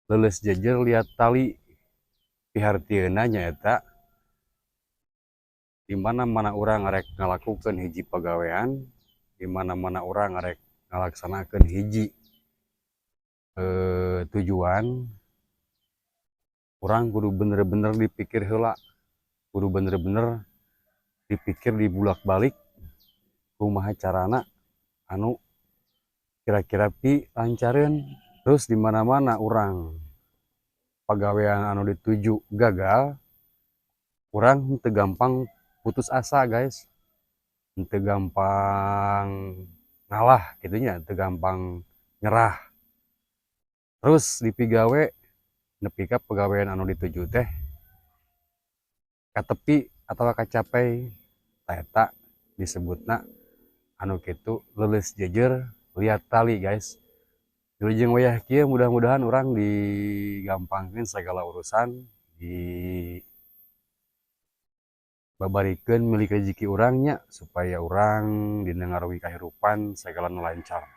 Leuleus jeujeur liat tali. Pihartieuna nyaeta di mana-mana urang arek ngalakukeun hiji pagawean, di mana-mana urang arek ngalaksanakeun hiji tujuan, urang kudu bener-bener dipikir heula, kudu bener-bener dipikir dibulak-balik kumaha carana anu kira-kira pilancareun. Terus di mana-mana urang pagawean anu dituju gagal, urang teu gampang putus asa, guys, teu gampang ngalah kitu nya, teu gampang nyerah. Terus dipigawe nepi ka pagawean anu dituju teh katepi atawa kacapai. Tah, eta disebutna anu kitu leuleus jeujeur liat tali, guys. Wilujeng wayah kieu, mudah-mudahan urang digampangkeun sagala urusan, di babarikeun milik rezeki urang nya, supaya urang dina ngaruhi kahirupan sagala nu lancar.